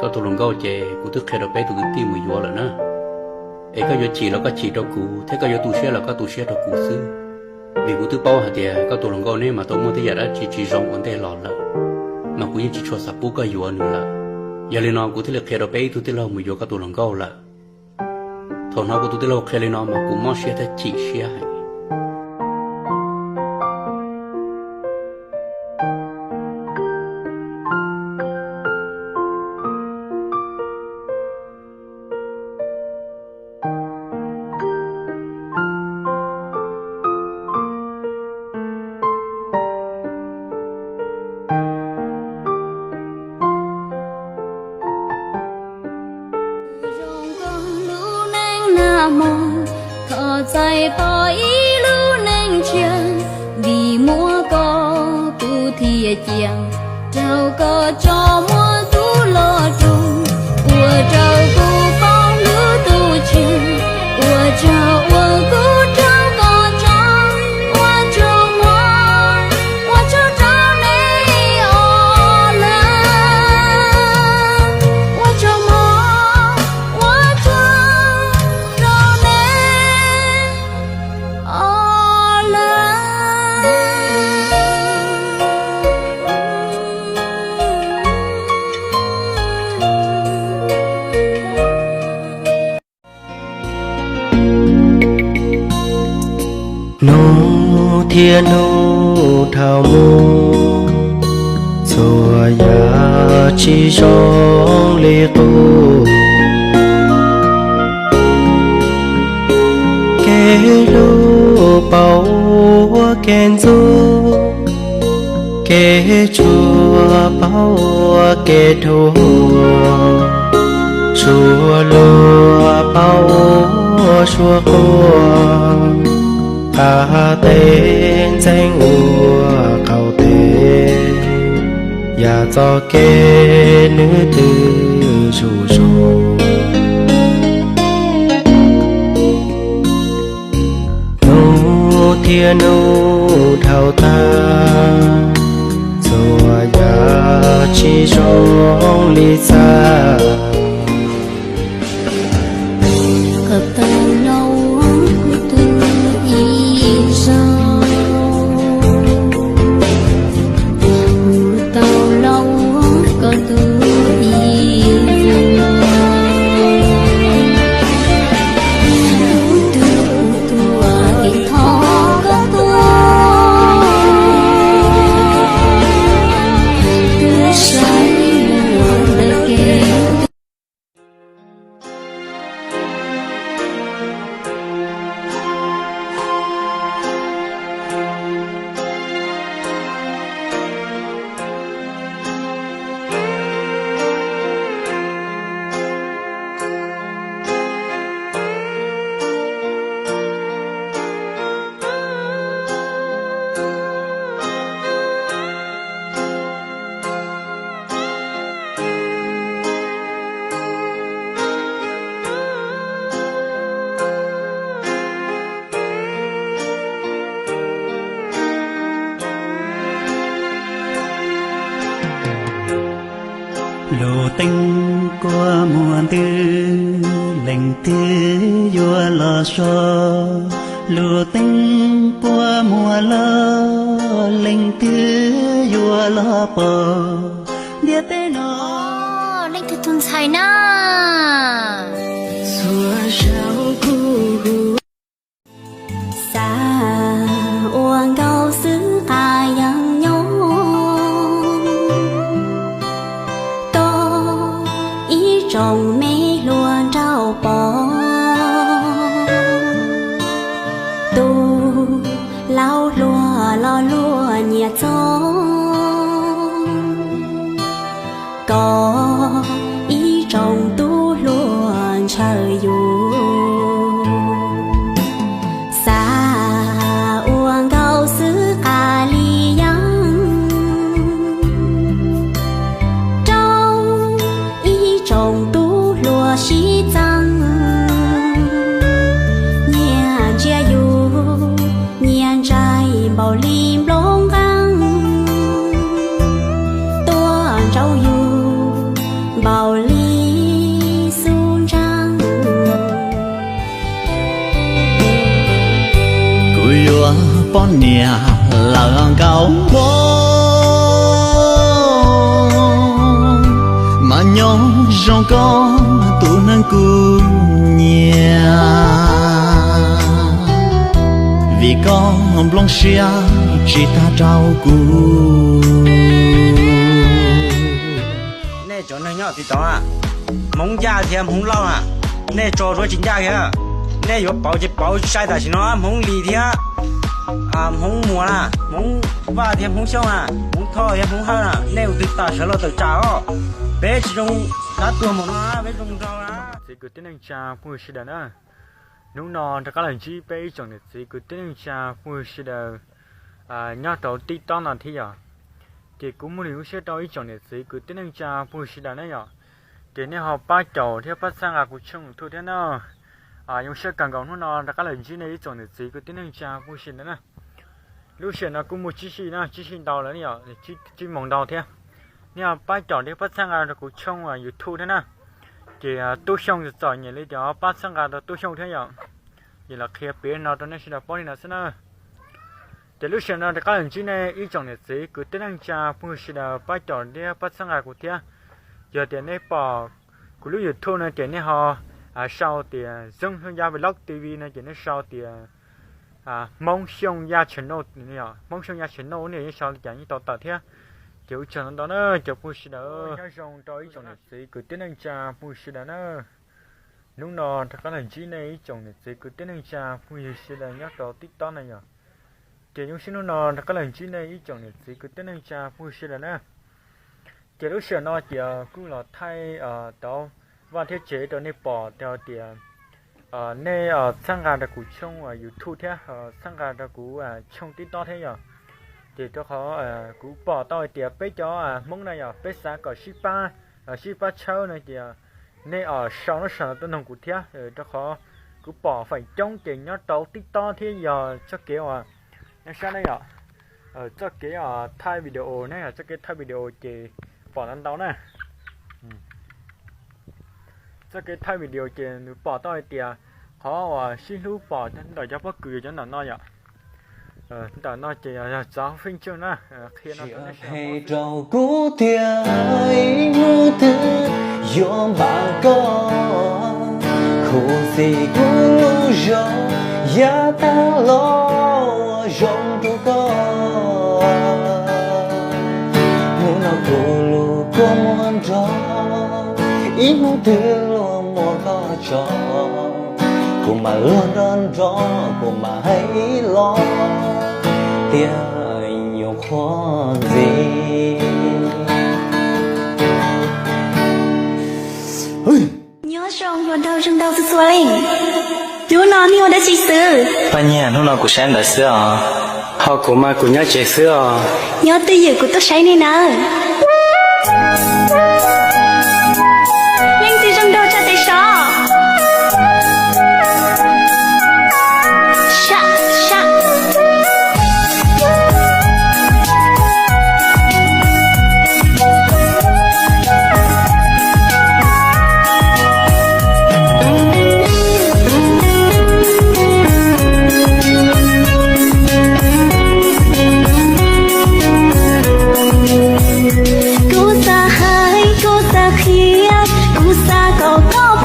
Koj tus hluas nkauj ces kuv twb qhia rau peb tus kwv tij mus yuav lawm na. Es koj yuav chim los koj chim rau kuv thiab koj yuav tu siab los koj tu siab rau kuv xwb. Vim kuv twb paub hais tias koj tus hluas nkauj neb mas tau muaj tej yam dab tsi tsis zoo ua ntej los lawm, mas kuv yeej tsis tshua xav pub koj yuav nws lawm. Yog li no kuv thiaj li qhia rau peb ib tug tij laug mus yuav koj tus hluas nkauj lawm. Thaum hnov kuv tus tij laug qhia li no mas kuv mob siab thiab chim siab heev. Zoo koj lub neej nag hmo, thov txais pom ib lub neej tshiab, vim muaj koj kuv thiaj cia, rau koj tso muag kuv los rau, ua rau kuv poob lub tuj tshiab, ua tsaug uas kuv raug koj tso, ua tsaug mog, ua tsaug rau nej os lawm, ua tsaug mog, ua tsaug rau nej os lawm. Hnub thiab hnub dhau mus, txhua yam tsis zoo li qub. Kev hlub paub ua kev ntxub, kev tshua paub ua kev dhuav, suab luag paub ua suab quaj, qab teb ntxeev ua qaum teb, yam txoj kev nws twb zuj zus. Hnub thiab hnub dhau tag, txhua yam tsis zoo li xav. Koj tau los ua kuv tus ib zaug, kuv tau los ua koj tus ib zaug, kuv tus ua kev thov koj tuaj, kuv saib mus ntawm kev. Lub teeb kua muag ntws, leej twg yuav los so? Lub teeb kua muag loj, leej twg yuav los pom? Ntiaj teb no leej twg tus ntxhais na? Txhua zaus kuv hu xav ua nkauj xwb qab yeej nyob, tau ib tsoom me hluas nraug pom, tus laus hluas los luag nyiam txog, kom ib tsoom tub hluas ntshaw yus. Xav ua nkauj xwb qab li yeej, rau ib tsoom tub hluas sib txeeb, nyias ntsia yus, nyias ntsia npaum li nplooj nqeeb, tuaj ntsauv yus npaum Au li xu ntsa, kuv yuav poj niam lawm nkaus npoo, mas nyob zoo koj tus neeg kuv nyiam, vim koj nplooj siab tsis tag rau kuv. Nej cov neeg nyob tim tod na, Hmoob Yaj thiab Hmoob Lauj na, nej tso suab tsis ncaj kiag. Nej yuav pauv ces pauv sai tam sim no, Hmoob Lis thiab Hmoob Muas na, Hmoob Vaj thiab Hmoob Xyooj na, Hmoob Thoj thiab Hmoob Hawj na, nej ua twg tam sawv los tawm tsam os. Peb tsis zoo dab tuag npaum no, peb zoo nraug na. Txiv kwv tij neej tsa phooj ywg sawv daws na, hnub no rov qab los ntsib peb ib tsoom niam txiv kwv tij neej tsa phooj ywg sawv daws nyob rau TikTok no thiab yom. Ces kuv muaj lus zoo siab rau ib tsoom niam txiv kwv tij neej tsa phooj ywg sawv daws na yom. Ces nej ho pab caum thiab pab txhawb nqa kuv channel YouTube thiab na. Zoo siab kawg nkaus hnub no rov qab los ntsib nej ib tsoom niam txiv kwv tij neej tsa phooj ywg sawv daws na. Lub sij hawm no kuj muaj tsib sij na, tsib sij ntau lawm yom, tsib moos ntau thiab. Nej ho pab caum thiab pab txhawb nqa rau kuv channel YouTube thiab na. Ces Tub Xyooj txom nyem li tias pab txhawb nqa rau Tub Xyooj thiab yom. Ces los qhia piav no rau nej sawv daws paub li no xwb na. Ces lub sij hawm no rov qab los ntsib nej ib tsoom niam txiv kwv tij neej tsa phooj ywg sawv daws pab caum thiab pab txhawb nqa kuv thiab. Yog tias nej pom kuv lub YouTube no ces nej ho sau tias Zoo Xyooj Yaj Vlog T V no ces nej sau tias Hmoob Xyooj Yaj channel, Hmoob Xyooj Yaj channel nej yeej sau li cas yeej tau tawm thiab. Ces ua tsaug ntau ntau na cov phooj ywg sawv daws. Nyob zoo rau ib tsoom niam txiv kwv tij neej tsa phooj ywg sawv daws na. Hnub no rov qab los ntsib nej ib tsoom niam txiv kwv tij neej tsa phooj ywg sawv daws nyob rau TikTok na yom. Ces zoo siab hnub no rov qab los ntsib nej ib tsoom niam txiv kwv tij neej tsa phooj ywg sawv daws na. Ces lub sij hawm no ces kuj los thaij tau vaj thiab tsev rau nej pom tau tias nej txhawb nqa rau kuv channel YouTube thiab txhawb nqa rau kuv channel TikTok thiab yom. Ces rau qhov kuv pom tau hais tias peb cov Hmoob na yom, peb xav kom sib pab, sib pab tshawb no ces nej sau nub sau no tuaj noog kuv thiab, rau qhov kuv pom feem coob ces nyob rau TikTok thiab yog txoj kev uas nej saib na yom, txoj kev thaij video na yom, txoj kev thaij video ces pom ntau ntau na. Txoj kev thaij video ces nws pom tau hais tias qhov uas sib hlub pom ntawm cov pob kws yog cov ntawm no yom. Ntawm no ces yog txav feej tswj na, qhia no rau nej sawv daws paub xwb. Hais rau kuv tias ib hnub twg yuav npam koj, khuv xim kuv lub zog, yav tag los ua zoo rau koj. Hnub no kuv lub kua muag nrog, ib hnub twg luag muab koj tso, kuv mam luag nrog nrog, kuv mam hais los tias nyuam qhuav ntxiv. Nyob zoo hluas nraug zoo nraug txhua txhua leej. Hnub no nej ua dab tsi xwb? Paj Nyiag, hnub no kuv saib ntawv xwb os. Ho kuv mas kuv nyob tsev xwb os. Nyob twj ywm kuv tuaj saib nej nawb. Leej twg zoo nraug tsa tes sov. Kuv xav hais, kuv xav qhia, kuv xav kom koj